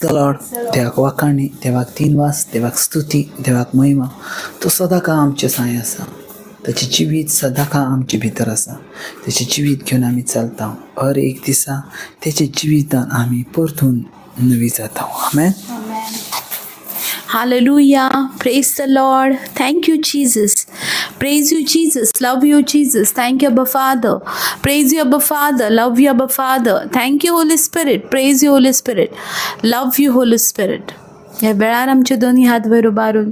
प्रेज the Lord. देवाक वाखाणी, देवाक तीन वास, देवाक स्तुती, देवाक महिमा. तो सदांकाळ आमचे साय आसा. ताचें जिवीत सदांकाळ आमचे भितर आसा. ताचें जिवीत घेवन आमी चलता. हर एक दिसा तेच्या जिवितान आमी परतून नवी जाता. आमेन. Hallelujah. Praise the Lord. Thank you, Jesus. Praise you, Jesus. Love you, Jesus. Thank you, Abba Father. Praise you, Abba Father. Love you, Abba Father. Thank you, Holy Spirit. Praise you, Holy Spirit. Love you, Holy Spirit. ह्या वेळार आमचे दोनी हात वयर उबारून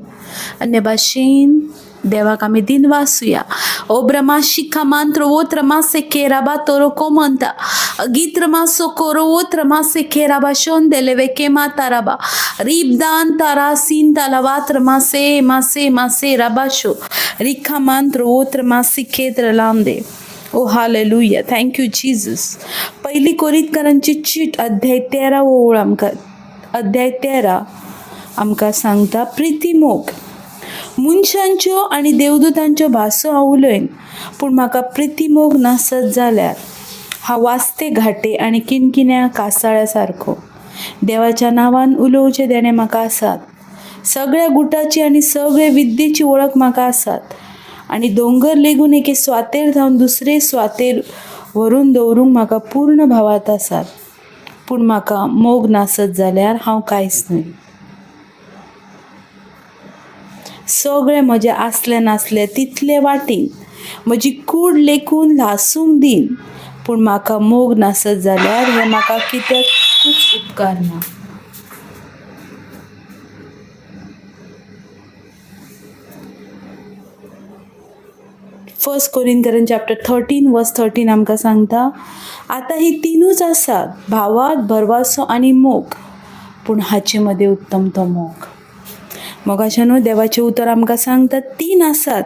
अन्य भाशेन देवाक आमी दिनवासुया. ओ ब्रह्मा शिखा मंत्र ओ त्रमासे केराबा तोरो कोमंता अगित्रमा सोकोरो ओ त्रमासे केराबा शोंदेले वेके माताराबा रिबदान तारा सीन तालावा त्रमासे मासे मासे राबाशो रिखा मंत्र ओ त्रमासी खेत्र लांदे. ओ हालेलुया. Thank you Jesus. पहिली कोरितकरांची चीट अध्याय 13 ओळ आमकां, अध्याय 13 आमकां सांगता प्रिती मोग. मनशांच्यो आनी देवदूतांच्यो भासो हांव उलयन, पूण म्हाका प्रितीमोग नासत जाल्यार हांव वास्ते घाटे आनी किनकिन्या कासाळ्या सारको. देवाच्या नांवान उलोवचें देणें म्हाका आसात. सगळ्या गुटाची आनी सगळे विद्येची वळख म्हाका आसात आनी दोंगर लेगून एके स्वातेर जावन दुसरे स्वातेर व्हरून दवरूंक म्हाका पूर्ण भावार्थ आसात, पूण म्हाका मोग नासत जाल्यार हांव कांयच न्हय. सगळें म्हजें आसलें नासलें तितलें वांटीन, म्हजी कूड लेखून ल्हासूंक दीन, पूण म्हाका मोग नासत जाल्यार हें म्हाका कित्याकूच उपकारना. फर्स्ट कोरिंथकरां चॅप्टर 13 वर्स 13 आमकां सांगता, आतां ही तिनूच आसात, भावार्थ, भरवासो आनी मोग, पूण हाचे मदें उत्तम तो मोग. मोगाच्या न्हू देवाचें उतर आमकां सांगता तीन आसात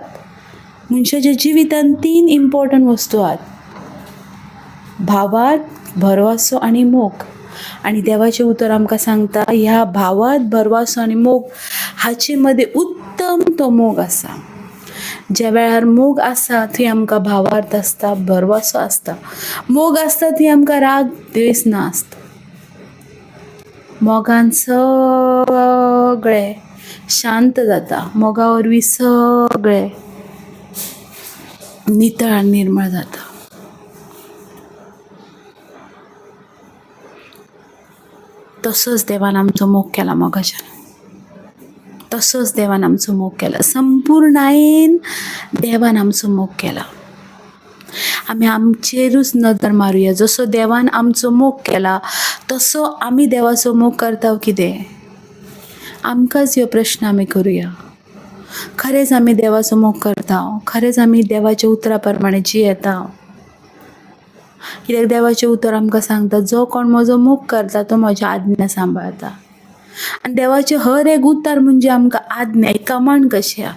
मनशाच्या जिवितांत, तीन इम्पोर्टंट वस्तू आहात, भावार्थ, भरवासो आनी मोग. आनी देवाचें उतर आमकां सांगता ह्या भावार्थ, भरवासो आनी मोग हाचे मदें उत्तम तो मोग आसा. ज्या वेळार मोग आसा थंय आमकां भावार्थ आसता, भरवासो आसता. मोग आसता थंय आमकां राग द्वेस ना आसता. मोगान सगळें शांत जाता. मोगा वरवीं सगळें नितळ आनी निर्मळ जाता. तसोच देवान आमचो मोग केला मोगाच्यान. तसोच देवान आमचो मोग केला. संपुर्णायेन देवान आमचो मोग केला. आमी आमचेरूच नदर मारुया. जसो देवान आमचो मोग केला तसो आमी देवाचो मोग करता कितें? आमकांच ह्यो प्रश्न आमी करुया. खरेंच आमी देवाचो मोग करता? खरेंच आमी देवाच्या उतरा प्रमाणे जियेता? कित्याक देवाचें उतर आमकां सांगता, जो कोण म्हजो मोग करता तो म्हज्या आज्ञा सांबाळता. आनी देवाचें हर एक उतर म्हणजे आमकां आज्ञा, एक कमांड कशी आहा.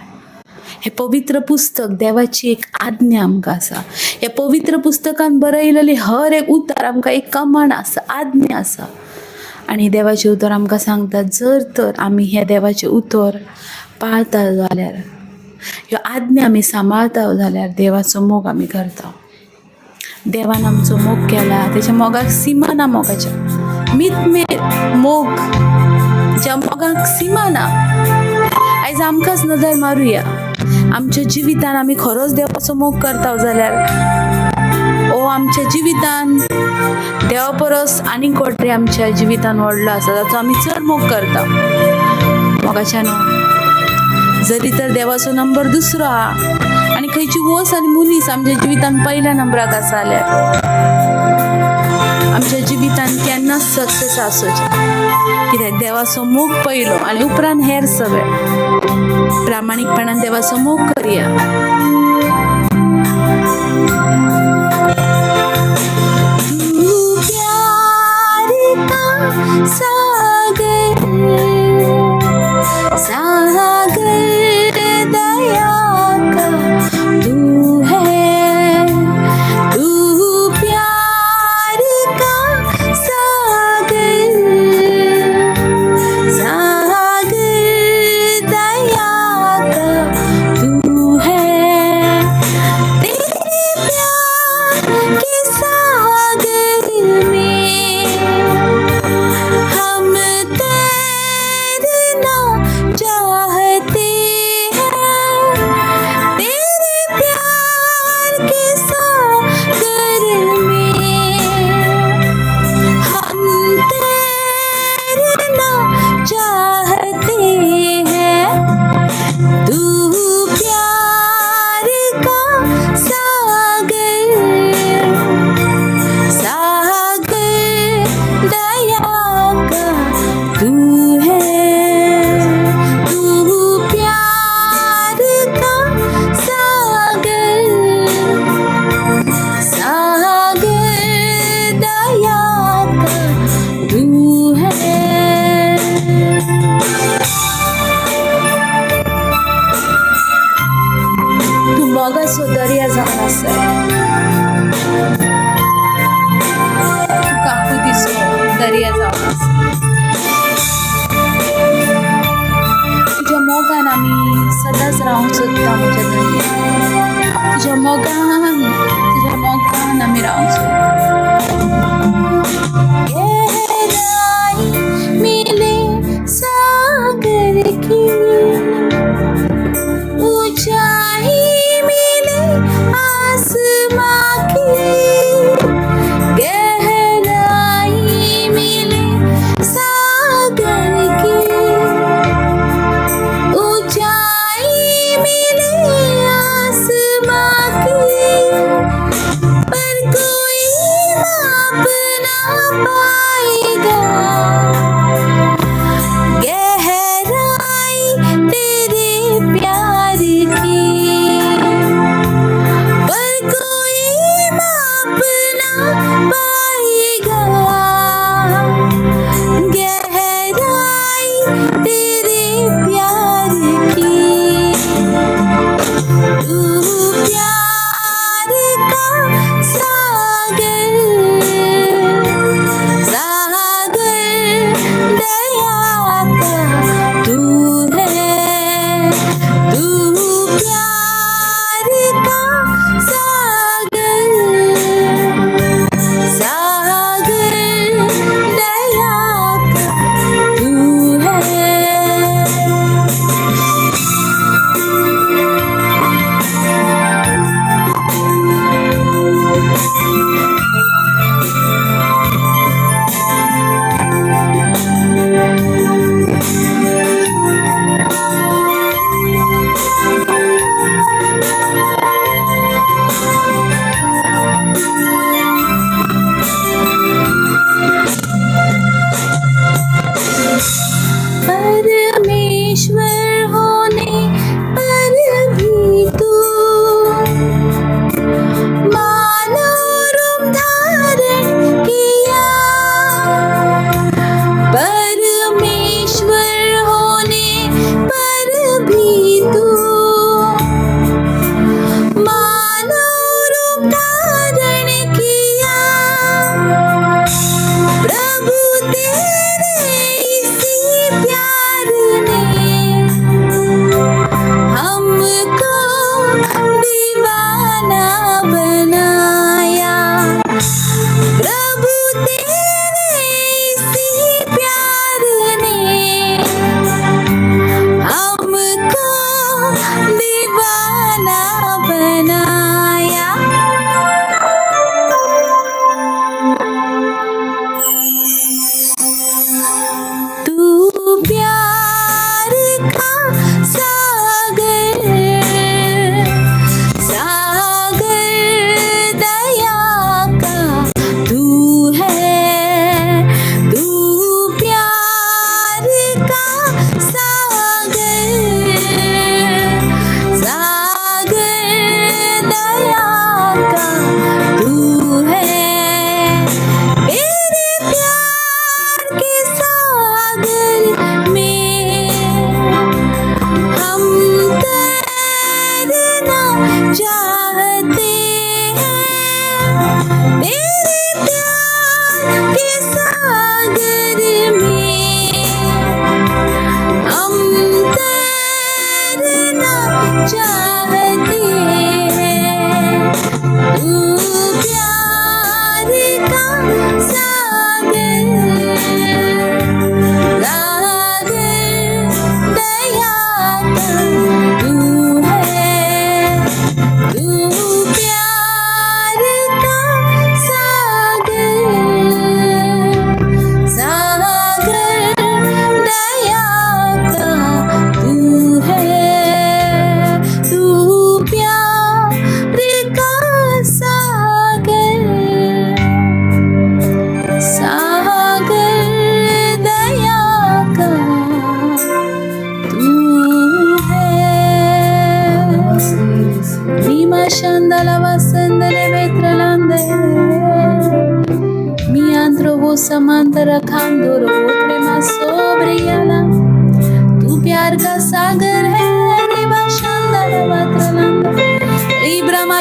हें पवित्र पुस्तक देवाची एक आज्ञा आमकां आसा. ह्या पवित्र पुस्तकान बरयलेलें हर एक उतर आमकां एक कमांड आसा, आज्ञा आसा. आनी देवाचें उतर आमकां सांगता, जर तर आमी हें देवाचें उतर पाळता जाल्यार, ह्यो आज्ञा आमी सांबाळता जाल्यार देवाचो मोग आमी करता. देवान आमचो मोग केला, तेच्या मोगाक सीमा ना. मोगाच्या मितमेर मोग, ज्या मोगाक सीमा ना. आयज आमकांच नदर मारुया, आमच्या जिवितान आमी खरोच देवाचो मोग करता जाल्यार, ओ आमच्या जिवितान देवा परस आनीक कोण तरी आमच्या जिवितान व्हडलो आसा ताचो आमी चड मोग करता. मोगाच्या न्हू, जरी तर देवाचो नंबर दुसरो आहा आनी खंयची वस आनी मनीस आमच्या जिवितान पयल्या नंबराक आसा जाल्यार आमच्या जिवितान केन्नाच सक्सेस आसोचें. कित्याक देवाचो मोग पयलो आनी उपरांत हेर सगळें. प्रामाणीकपणान देवाचो मोग करया. तू प्यार का सागर, सागर दया का तू है. तू प्यार का सागर, सागर दया का तू है. तेरे प्यार के जावन आसाय. तूं काकुतीचो दर्या जावन आसा. तुज्या मोगान आमी सदांच रावंक सोदता म्हज्या धनया. तुज्या मोगान, तुज्या मोगान आमी रावंक सोदता. गहराई मिले सागर की, ऊंचाई मिले आसमान.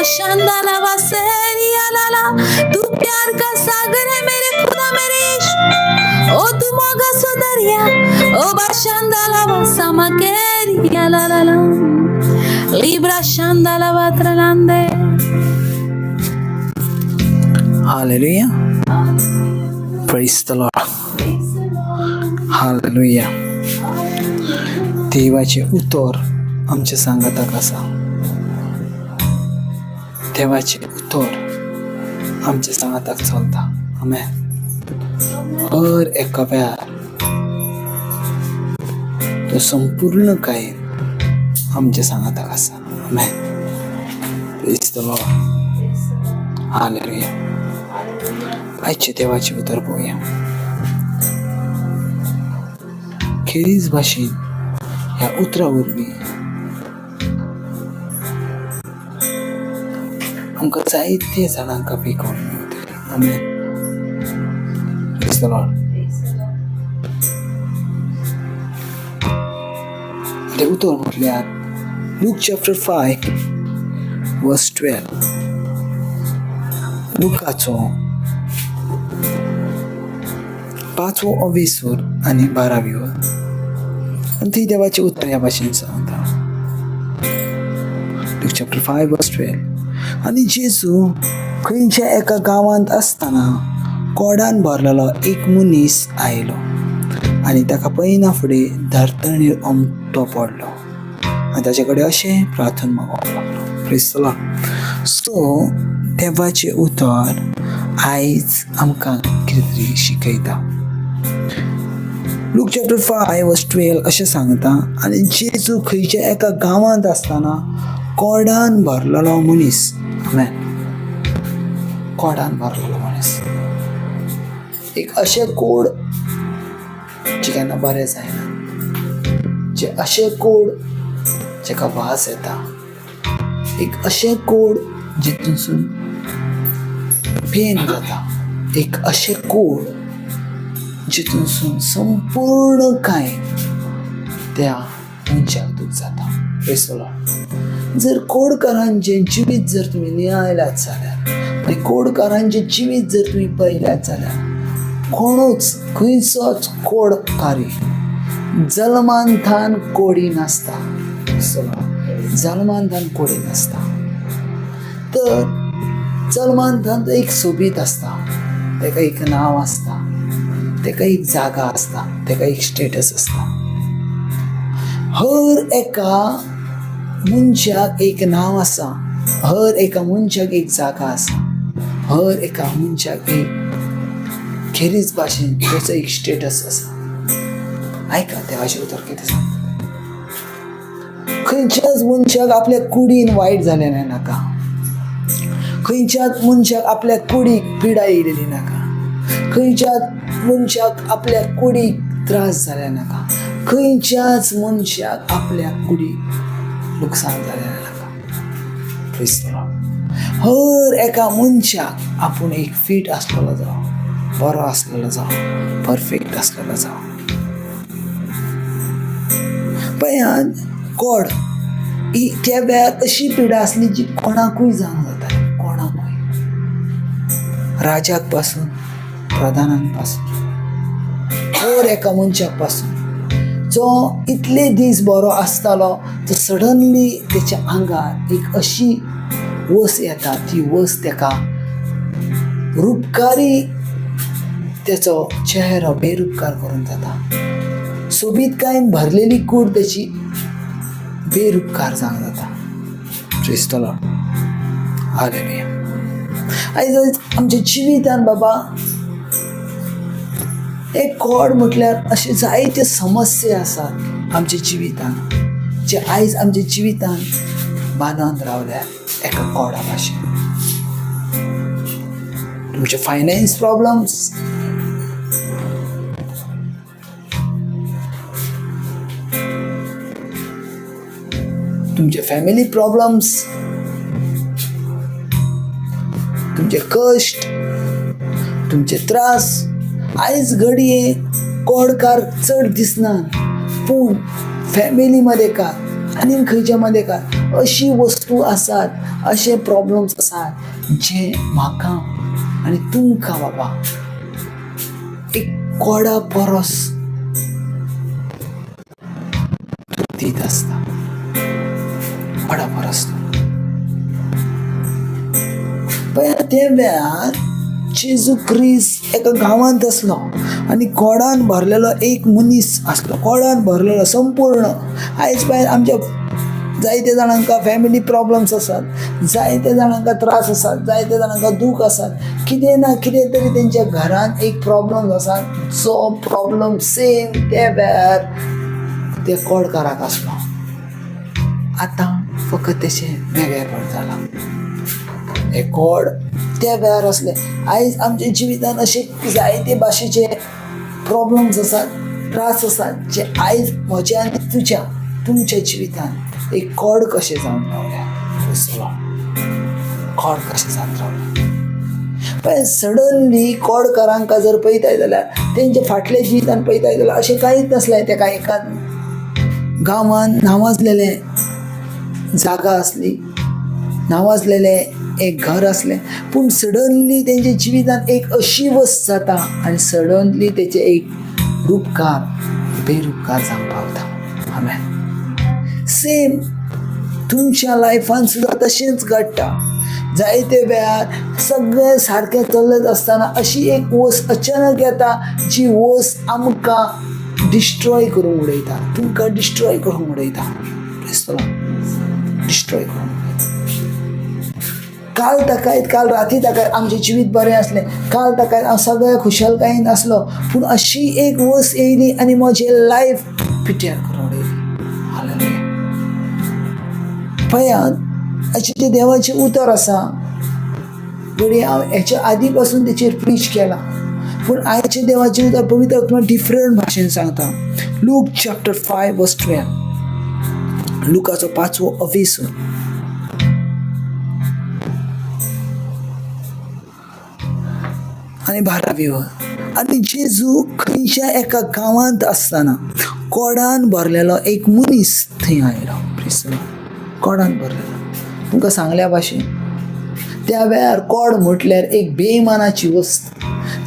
शांदाला वासेरिया लाला, तू प्यार का सागर है मेरे खुदा मेरे यीशु, ओ तू मोगा सो दरिया, ओ बा शांदाला वासा मकेरिया ला ला ला, Libra शांदाला वात्रलांदे. Hallelujah. Praise the Lord. Hallelujah. देवाचें उतर आमच्या सांगाताक आसा. देवाचें उतर आमच्या सांगाताक चलता. आमेन. हर एका वेळार तो संपूर्ण कायेन आमच्या सांगाताक आसा. आमेन. Praise the Lord. Hallelujah. आयचें देवाचें उतर पळोवया. खेरीज भाशेन ह्या उतरा वरवीं आमकां जायते जाणांक पिकोवन मेळटली. आमेन. Praise the Lord. तें उतर म्हटल्यार Luke chapter 5 verse 12. लुकाचो 5वो अवेसूर आनी 12वी वर. आनी थंय देवाचें उतर ह्या भाशेन सांगता. Luke chapter 5 verse 12. आनी जेजू खंयच्या एका गांवांत आसतना कोडान भरलेलो एक मनीस आयलो आनी ताका पळयना फुडें धर्तणीर ओमटो पडलो आनी ताचे कडेन अशें प्रार्थना मागोवंक लागलो. Praise the Lord. सो देवाचें उतर आयज आमकां कितें तरी शिकयता. लूक चॅप्टर 5 वर्स 12 अशें सांगता, आनी जेजू खंयच्या एका गांवांत आसतना कोडान भरलेलो मनीस, आमेन, कोडान भरलेलो मनीस, एक अशें कोड जे केन्ना बरें जायना, जे अशें कोड जेका वास येता, एक अशें कोड जितूनसून पेन जाता, एक अशें कोड जितूनसून संपूर्ण कांय त्या मनशाक दूख जाता. Praise the Lord. जर कोडकारांचें जिवीत जर तुमी नियाळल्यात जाल्यार आनी कोडकारांचें जिवीत जर तुमी पळयल्यात जाल्यार कोणूच खंयचोच कोडकारी जल्मांथान कोडी नासता. जल्मांथान कोडी नासता. तर जल्मांथान तो एक सोबीत आसता, ताका एक नांव आसता, ताका एक जागा आसता, ताका एक स्टेटस आसता. हर एका मनशाक एक नांव आसा, हर एका मनशाक एक जागा आसा, हर एका मनशाक एक खेरीज भाशेन ताचो एक स्टेटस आसा. आयका देवाचें उतर कितें सांगता. खंयच्याच मनशाक आपल्या कुडीन वायट जालें नाका, खंयच्याच मनशाक आपल्या कुडीक पिडा येयलेली नाका, खंयच्याच मनशाक आपल्या कुडीक त्रास जाले नाका, खंयच्याच मनशाक आपल्या कुडीक लुकसाण जालें नाका. Praise the Lord. हर एका मनशाक आपूण एक फीट आसलेलो जावं, बरो आसलेलो जावं, परफेक्ट आसलेलो जावं. पळयात कोड ही त्या वेळार अशी पिडा आसली जी कोणाकूय जावंक जाता, कोणाकूय, राजाक पासून, प्रधानांक पासून, हर एका मनशाक पासून. जो इतले दीस बरो आसतालो तो सडनली तेच्या आंगार एक अशी वस येता, ती वस तेका रुपकारी, तेचो चेहरो बेरुपकार करून जाता. सोबीतकायेन भरलेली कूड तेची बेरुपकार जावंक जाता. Praise the Lord. Hallelujah. आयज आमच्या जिवितान बाबा एक कोड म्हटल्यार अशे जायते समस्या आसात आमच्या जिवितान, जे आयज आमच्या जिवितान बांदून रावल्या एका कोडा भाशेन. तुमचे फायनान्स प्रॉब्लम्स, तुमचे फॅमिली प्रॉब्लम्स, तुमचे कश्ट, तुमचे त्रास. आयज घडये कोडकार चड दिसना, पूण फॅमिली मदेकार आनी खंयच्या मदेकार अशी वस्तू आसात, अशे प्रॉब्लम्स आसात जे म्हाका आनी तुमकां बाबा एक कोडा परस दीत आसता, कोडा परस. पळय ते वेळार जेजू क्रिस्त एका गांवांत आसलो आनी कोडान भरलेलो एक मनीस आसलो, कोडान भरलेलो संपूर्ण. आयज पळय आमच्या जायते जाणांका फॅमिली प्रॉब्लम्स आसात, जायते जाणांका त्रास आसात, जायते जाणांका दूख आसात, कितें ना कितें तरी तेंच्या घरांत एक प्रॉब्लम आसा, जो प्रॉब्लम सेम त्या वेळार त्या कोडकाराक आसलो. आतां फकत तेचें वेगळेपण जालां. हे कोड त्या वेळार आसले. आयज आमच्या जिवितान अशे जायते भाशेचे प्रॉब्लम्स आसात, त्रास आसात, जे आयज म्हज्या आनी तुज्या तुमच्या जिवितान एक कोड कशें जावन रावल्या, कोड कशें जावन रावलें. पळय सडनली कोडकारांकां जर पळयताय जाल्यार तेंच्या फाटल्या जिवितान पळयताय जाल्यार अशें कांयच नासलें. तेका एका गांवान नांवाजलेलें जागा आसली, नांवाजलेलें एक घर आसलें, पूण सडनली तेंच्या जिवितान एक अशी वस्त जाता आनी सडनली तेचें एक रुपकार बेरुपकार जावंक पावता. आमेन. सेम तुमच्या लायफान सुद्दां तशेंच घडटा. जायते वेळार सगळें सारकें चलत आसतना अशी एक वस्त अचानक येता जी वस्त आमकां डिस्ट्रॉय करूंक उडयता, तुमकां डिस्ट्रॉय करूंक उडयता, डिस्ट्रॉय करूंक. काल ताका काल राती ताका आमचें जिवीत बरें आसलें, काल ताका हांव सगळ्या खुशालकायेन आसलो, पूण अशी एक वस्त येयली आनी म्हजें लायफ पिट्यार करून उडयली. हालेलुया. पळयात अशें तें देवाचें उतर आसा. घडये हांव हेच्या आदी पासून तेचेर प्रीच केलां, पूण आयचें देवाचें उतर पवित्र आत्मा डिफरंट भाशेन सांगता. लूक चॅप्टर 5 वर्स 12, लुकाचो 5वो अवेसून आनी 12वी वर. आनी जेजू खंयच्या एका गांवांत आसतना कोडान भरलेलो एक मनीस थंय आयलो. कोडान भरलेलो, तुमकां सांगल्या भाशेन त्या वेळार कोड म्हटल्यार एक बेमानाची वस्त,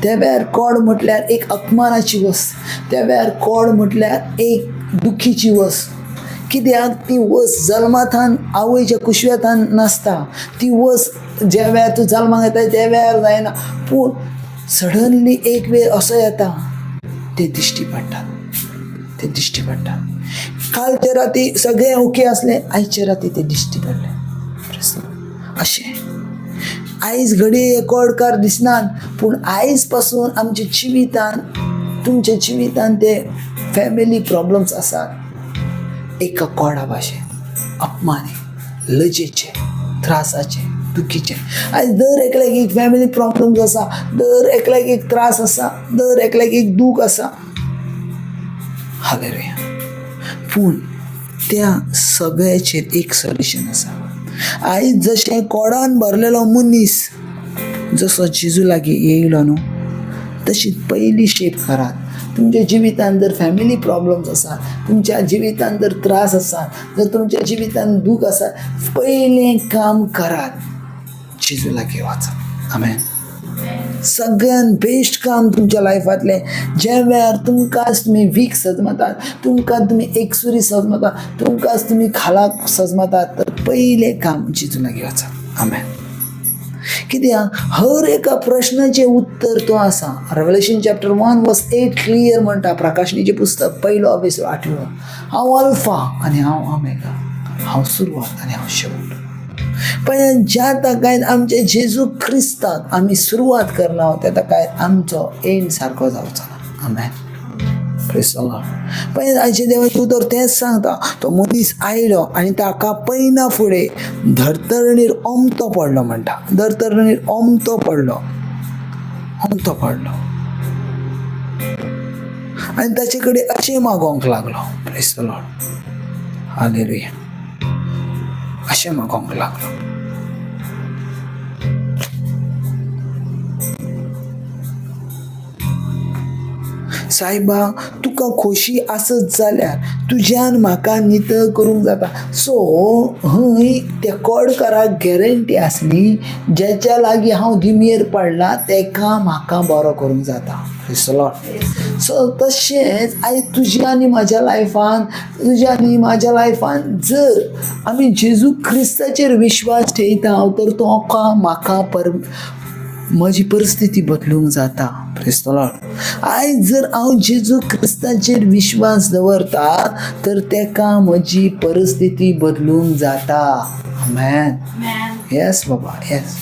त्या वेळार कोड म्हटल्यार एक अपमानाची वस्त, त्या वेळार कोड म्हटल्यार एक दुखीची वस्त. कित्याक ती वस्त जल्माथान आवयच्या कुशव्याथान नासता, ती वस्त ज्या वेळार तूं जल्माक येता त्या वेळार जायना, पूण सडनली एक वेळ असो येता ते दिश्टी पडटात, ते दिश्टी पडटात. कालचे राती सगळें ओके आसलें, आयचे राती ते दिश्टी पडले. अशें आयज घडये कोडकार दिसनात, पूण आयज पासून आमच्या जिवितान तुमच्या जिवितान ते फॅमिली प्रॉब्लम्स आसात एका कोडा भाशेन, अपमाने, लजेचे, त्रासाचे, दुखीचे. आयज दर एकल्याक एक फॅमिली प्रॉब्लम्स आसा, दर एकल्याक एक त्रास आसा, दर एकल्याक एक दूख आसा. हालेलुया. पूण त्या सगळ्याचेर एक सोल्युशन आसा. आयज जशें कोडान भरलेलो मनीस जसो जेजू लागीं येयलो न्हू, तशी पयली शेप करात. तुमच्या जिवितान जर फॅमिली प्रॉब्लम्स आसा, तुमच्या जिवितान जर त्रास आसा, जर तुमच्या जिवितान दूख आसा, पयलें काम करात, जेजू लागीं वचात. आमेन. सगळ्यान बेस्ट काम तुमच्या लायफांतलें, ज्या वेळार तुमकां तुमी वीक सजमतात, तुमकां तुमी एकसुरी सजमतात, तुमकां तुमी खालाक सजमतात, तर पयलें काम जेजू लागीं वचात. आमेन. कित्याक हर एका प्रश्नाचें उत्तर तो आसा. रेवलेशन चॅप्टर 1 वर्स 8 क्लियर म्हणटा, प्रकाशनीचें पुस्तक पयलो अवेस 8वी, हांव अल्फा आनी हांव ओमेगा, हांव सुरवात आनी हांव शेवट. पण ज्या ताकायन आमचे जेजू क्रिस्ताक आमी सुरवात करना त्या ताकाय आमचो एंड सारको जावचो ना. आमेन. Praise the Lord. पण आयचें देवाचें उतर तेंच सांगता, तो मनीस आयलो आनी ताका पयना फुडें धर्तरणीर ओमतो पडलो म्हणटा, धर्तरणीर ओमतो पडलो, ओमतो पडलो आनी ताचे कडेन अशें मागोवंक लागलो. Praise the Lord. Hallelujah. अशें मागोवंक लागलो. सायबा तुका खोशी आसत जाल्यार तुज्यान म्हाका नितळ करूंक जाता. सो हय त्या कोडकाराक गॅरंटी आसली ज्याच्या लागीं हांव दिमयेर पडला तेका म्हाका बरो करूंक जाता. सो तशेंच आयज तुज्या आनी म्हाज्या लायफान, तुज्या आनी म्हाज्या लायफान जर आमी जेजू क्रिस्ताचेर विश्वास ठेयता तर तो म्हाका म्हजी परिस्थिती बदलूंक जाता. Praise the Lord. आयज जर हांव जेजू क्रिस्ताचेर विश्वास दवरता तर तेका म्हजी परिस्थिती बदलूंक जाता. आमेन. येस बाबा, येस.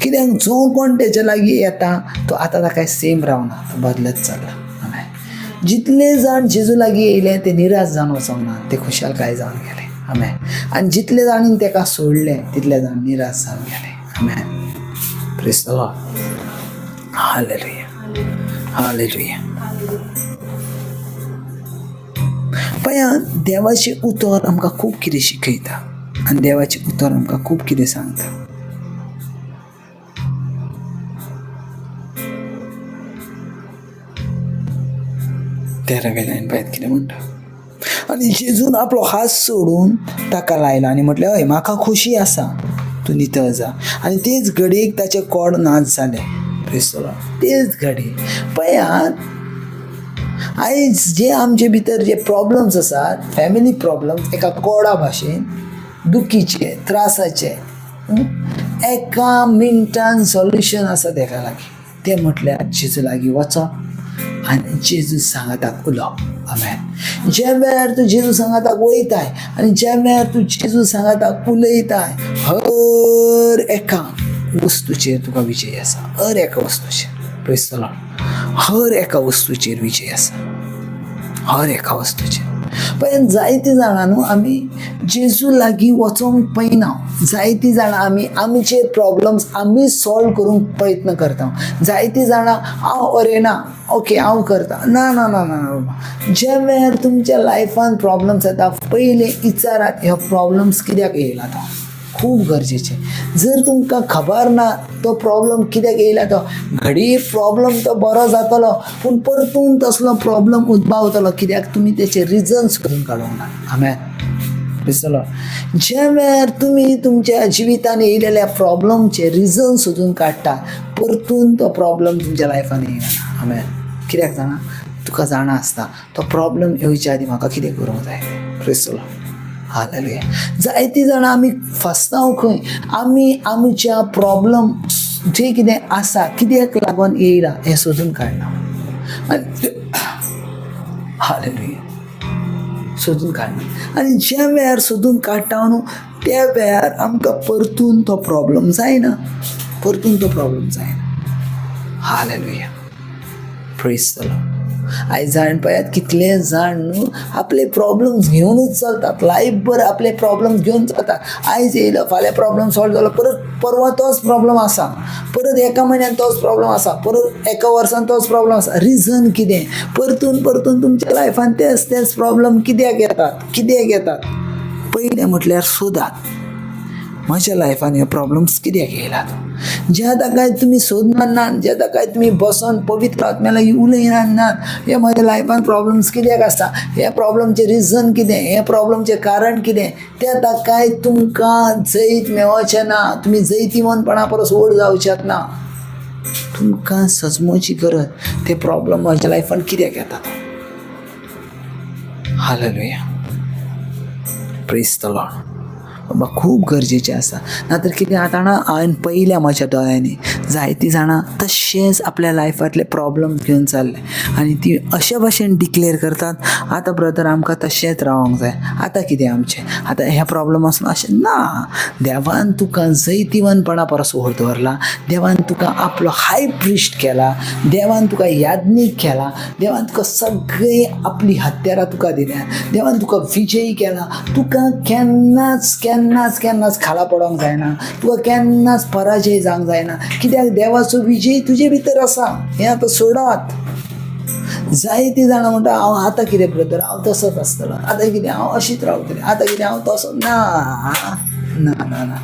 कित्याक जो कोण तेच्या लागीं येता तो आतां ताका सेम रावना, तो बदलत चल्ला. आमेन. जितले जाण जेजू लागीं येयले ते निराश जावन वचोंक ना, ते खुशालकाय जावन गेले. आमेन. आनी जितले जाणांनी तेका सोडले तितले जाण निराश जावन गेले. आमेन. Praise the Lord. Hallelujah. Hallelujah. पया देवाचें उतर आमकां खूब कितें शिकयता आनी देवाचें उतर आमकां खूब कितें सांगता. तेराव्या लायन पळयात कितें म्हणटा. आनी जेजून आपलो हात सोडून ताका लायलो आनी म्हटलें, हय म्हाका खोशी आसा, तूं नितळ जा. आनी तेच घडयेक ताचें कोड नाच जालें. Praise the Lord. तेच घडयेक पळयात आयज जे आमचे भितर जे प्रॉब्लम्स आसात, फॅमिली प्रॉब्लम्स, एका कोडा भाशेन दुखीचे, त्रासाचे, एका मिनटान सोल्युशन आसा तेका लागीं. तें म्हटल्यार जेजू लागीं वचप आनी जेजू सांगाताक उलोवप. आमेन. ज्या वेळार तूं जेजू सांगाताक वयताय आनी ज्या वेळार तूं जेजू सांगाताक उलयताय हर एका वस्तूचेर तुका विजय आसा. हर एका वस्तूचेर. Praise the Lord. हर एका वस्तूचेर विजय आसा, हर एका वस्तूचेर. पण जायतीं जाणां न्हू आमी जेजू लागीं वचोंक पळयना. जायतीं जाणां आमी आमचे प्रॉब्लम्स आमी सॉल्व करूंक प्रयत्न करता. जायतीं जाणां हांव अरे ना, ओके हांव करता, ना ना ना ना बाबा. ज्या वेळार तुमच्या लायफान प्रॉब्लम्स येता पयलीं विचारात ह्यो प्रॉब्लम्स कित्याक येयला तो. खूब गरजेचें. जर तुमकां खबर ना तो प्रॉब्लम कित्याक येयला तो, घडये प्रॉब्लम तो बरो जातलो पूण परतून तसलो प्रॉब्लम उद्भावतलो कित्याक तुमी तेचे रिजन्स सोदून काडूंक ना. आमेन. दिसलो. ज्या वेळार तुमी तुमच्या जिवितान येयलेल्या प्रॉब्लमचे रिजन सोदून काडटा परतून तो प्रॉब्लम तुमच्या लायफान येयना. आमेन. कित्याक जाणा, तुका जाणा आसता तो प्रॉब्लम येवच्या आदीं म्हाका कितें करूंक जाय. Praise the Lord. हालेलुया. जायतीं जाणां आमी फसता खंय, आमी आमच्या प्रॉब्लम जे कितें आसा कित्याक लागून येयला हें सोदून काडना. आनी हालेलुया, सोदून काडना. आनी ज्या वेळार सोदून काडटा न्हू त्या वेळार आमकां परतून तो प्रॉब्लम जायना, परतून तो प्रॉब्लम जायना. हालेलुया. Praise the Lord. आयज जाण पळयात कितले जाण न्हू आपले प्रॉब्लम्स घेवनूच चलतात, लायफभर आपले प्रॉब्लम्स घेवन चलतात. आयज येयलो फाल्यां प्रॉब्लम सॉल्व जालो, परत परवां तोच प्रॉब्लम आसा, परत एका म्हयन्यान तोच प्रॉब्लम आसा, परत एका वर्सान तोच प्रॉब्लम आसा. रिजन कितें? परतून परतून तुमच्या लायफान तेच तेच प्रॉब्लम कित्याक येतात, कित्याक येतात? पयलें म्हटल्यार सोदात म्हज्या लायफान हे प्रॉब्लम्स कित्याक येयलात. ज्या ताका तुमी सोदना ना, ज्या ताका तुमी बसोन पवित्र आत्म्या लागीं उलयना ना, हे म्हज्या लायफान प्रॉब्लम्स कित्याक आसा, ह्या प्रॉब्लमचें रिजन कितें, ह्या प्रॉब्लमचें कारण कितें, त्या ताकाय तुमकां जैत मेळोचें ना. तुमी जैतिवंतपणा परस व्हड जावचेत ना. तुमकां सजमोवची गरज ते प्रॉब्लम म्हज्या लायफान कित्याक येतात. हालेलुया. Praise the Lord. बाबा खूब गरजेचें आसा. नातर कितें आतां ना हांवें पळयल्या म्हज्या दोळ्यांनी जायतीं जाणां तशेंच आपल्या लायफांतले प्रॉब्लम्स घेवन चल्ले आनी ती अशे भाशेन डिक्लेर करतात, आतां ब्रदर आमकां तशेंच रावंक जाय, आतां कितें आमचें, आतां ह्या प्रॉब्लम आसून अशें ना. देवान तुका जैतिवंतपणा परस व्हड दवरला, देवान तुका आपलो हाय प्रिस्ट केला, देवान तुका याज्ञीक केला, देवान तुका सगळी आपली हत्यारां तुका दिल्या, देवान तुका विजयी केला. तुका केन्नाच केन्नाच केन्नाच खाला पडोंक जायना, तुका केन्नाच पराजय जावंक जायना, कित्याक देवाचो विजय तुजे भितर आसा. हें आतां सोडात. जायतीं जाणां म्हणटा हांव आतां कितें ब्रदर, हांव तसोच आसतलो, आतां कितें हांव अशीच रावतलें, आतां कितें हांव तसो ना ना ना ना.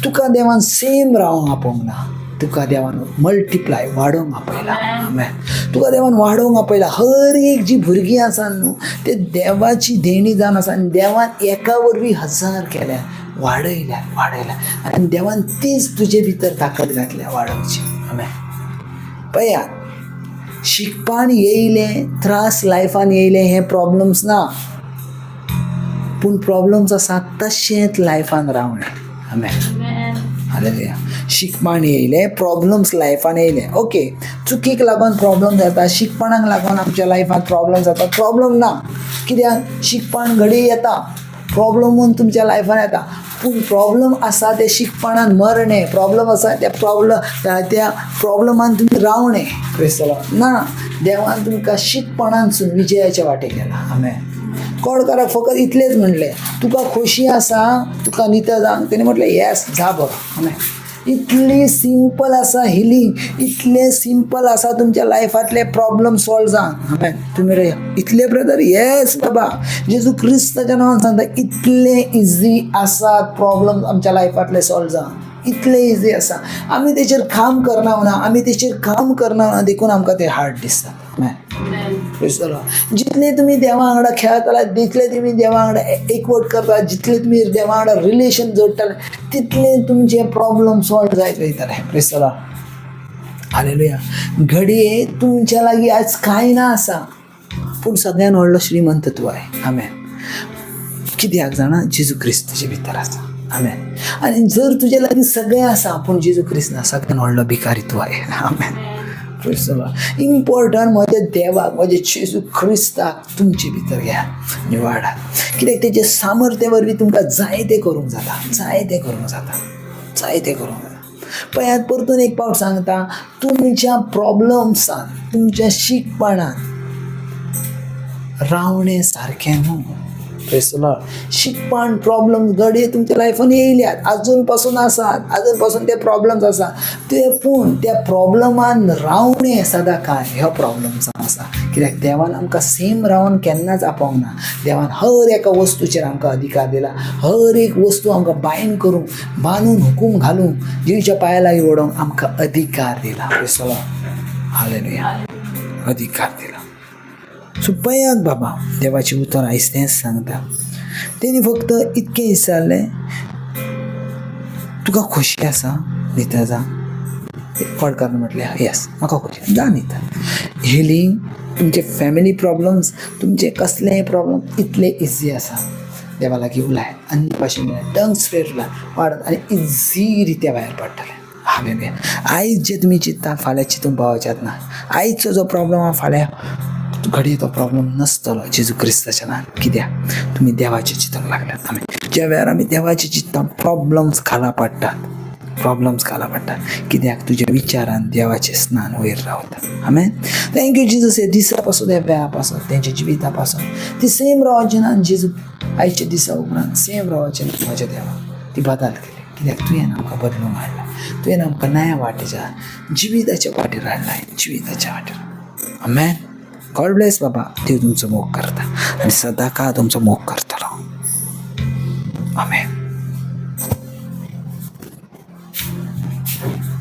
तुका देवान सेम रावंक आपोवंक ना, तुका देवान मल्टिप्लाय वाडोवंक आपयला. आमेन. तुका देवान वाडोवंक आपयला. हर एक जी भुरगीं आसा न्हू ते देवाची देणी जावन आसा आनी देवान एका वरवीं हजार केल्या, वाडयल्या, वाडयल्या आनी देवान तीच तुजे भितर ताकद घातल्या वाडोवची. आमेन. पळयात, शिकपान येयलें, त्रास लायफान येयले, हे प्रॉब्लम्स ना, पूण प्रॉब्लम्स आसा तशेंच लायफान रावणें. आमेन. हालेलुया. शिकपान येयले प्रॉब्लम्स लायफान येयले, ओके, चुकीक लागून प्रॉब्लम जाता, शिकपणाक लागून आमच्या लायफान प्रॉब्लम जाता. प्रॉब्लम ना, कित्याक शिकपण घडये येता, प्रॉब्लम म्हूण तुमच्या लायफान येता, पूण प्रॉब्लम आसा ते शिकपणान मरणे, प्रॉब्लम आसा त्या प्रॉब्लम त्या प्रॉब्लमान तुमी रावणे. क्रिस्तलो ना, देवान तुमकां शिकपणानसून विजयाच्या वाटेक केला. आमेन. कोडकाराक फकत इतलेंच म्हणलें, तुका खोशी आसा, तुका नितळ जावंक? तेणें म्हटलें येस, जा बरो. आमेन. इतली सिंपल आसा हिलींग, इतलें सिंपल आसा तुमच्या लायफांतले प्रॉब्लम सॉल्व जावंक. आमेन. तुमी रे इतले ब्रदर, येस बाबा, जेजू क्रिस्ताच्या नांवान सांगता, इतले इजी आसा प्रॉब्लम आमच्या लायफांतले सॉल्व जावंक, इतले इजी आसा. आमी तेचेर काम करना ना, आमी तेचेर काम करना ना, देखून आमकां ते हार्ड दिसता. जितले तुमी देवा वांगडा खेळटले, जितले तुमी देवा वांगडा एकवट करता, जितले तुमी देवा वांगडा रिलेशन जोडटले, तितले तुमचे प्रॉब्लम सॉल्व जायत वयतले. प्रेसला हालेलुया. घडये तुमच्या लागीं आज कांय ना आसा, पूण सगळ्यान व्हडलो श्रीमंत तूं आहे. आमेन. कित्याक जाणा? जेजू क्रिस्त तुजे भितर आसा. आमेन. आनी जर तुजे लागीं सगळें आसा पूण जेजू क्रिस्त ना, सगळ्यान व्हडलो भिकारी तूं आहे. आमेन. इम्पॉर्टंट म्हज्या देवाक, म्हज्या जेजू क्रिस्ताक तुमचे भितर घेयात आनी वाडात, कित्याक तेजे सामर्थ्य वरवीं तुमकां जाय तें करूंक जाता, जाय तें करूंक जाता, जाय तें करूंक जाता. पळयात, परतून एक पावट सांगता, तुमच्या प्रॉब्लम्सान, तुमच्या शिकपणान रावणें सारकें न्हू. प्रेसलो. शिकपान प्रॉब्लम्स घडये तुमच्या लायफान येयल्यात, आजून पासून आसात, आजून पासून ते प्रॉब्लम्स आसा ते, पूण त्या प्रॉब्लमान रावणें सदां काय ह्यो प्रॉब्लम्स आसा, कित्याक देवान आमकां सेम रावन केन्नाच आपोवंक ना. देवान हर एका वस्तूचेर आमकां अधिकार दिला, हर एक वस्तू आमकां बायंड करूंक, बांदून हुकूम घालूंक, जिवच्या पांया लागीं उडोवंक आमकां अधिकार दिला. प्रेसलो. हालेलुया. अधिकार दिला. सो पळयात बाबा, देवाचें उतर आयज तेंच सांगता. तेणी फक्त इतकें विचारलें, तुका खोशी आसा नितळ जा? कोडकारान म्हटलें येस, म्हाका खोशी, जा नितळ. हिलींग तुमचे फॅमिली प्रॉब्लम्स, तुमचे कसलेय प्रॉब्लम इतले इजी आसा. देवा लागीं उलय आनी भाशेन टंग स्प्रेड उलय, वाडत आनी इजी रित्या भायर पडटलें. हालेलुया. आयज जें तुमी चिंत्ता फाल्यां चिंतूंक पावच्यात ना. आयजचो जो प्रॉब्लम आहा फाल्यां घडये तो प्रॉब्लम नासतलो जेजू क्रिस्ताच्या नांवान, कित्याक तुमी देवाचें चिंतूंक लागल्यात. आमी ज्या वेळार आमी देवाचें चिंतता, प्रॉब्लम्स खाला पडटात, प्रॉब्लम्स खाला पडटात, कित्याक तुज्या विचारान देवाचें स्नान वयर रावता. आमेन. Thank you Jesus. हे दिसा पासून, ह्या वेळा पासून, तेंच्या जिविता पासून ती सेम रावचें ना जेजू. आयच्या दिसा उपरांत सेम रावचें ना म्हज्या देवा. ती बदल केली, कित्याक तुवें आमकां बदलूंक हाडला, तुवें आमकां नव्या वाटेच्या जिविताच्या वाटेर हाडला, जिविताच्या वाटेर. आमेन. गॉड ब्लेस बाबा. देव तुमचो मोग करता आनी सदांकाळ तुमचो मोग करतलो. आमेन.